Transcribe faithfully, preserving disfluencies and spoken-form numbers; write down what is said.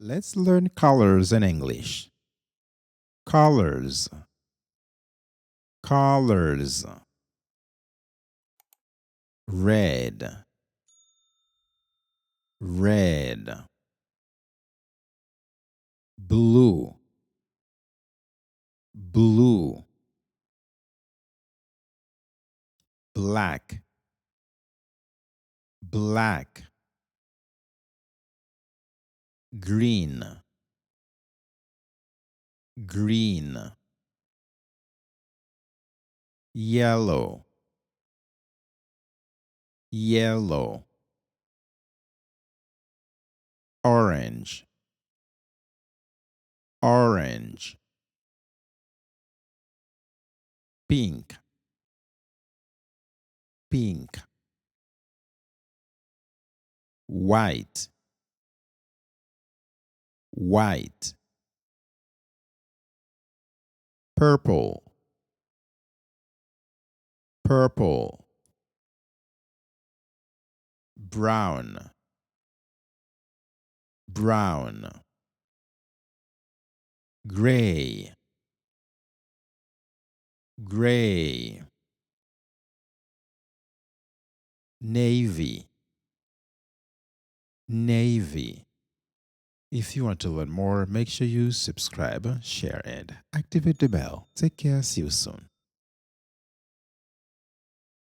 Let's learn colors in English. Colors. Colors. Red. Red. Blue. Blue. Black. Black. Green. Green. Yellow. Yellow. Orange. Orange. Pink. Pink. White. White. Purple. Purple. Brown. Brown. Gray. Gray. Navy. Navy. If you want to learn more, make sure you subscribe, share, and activate the bell. Take care. See you soon.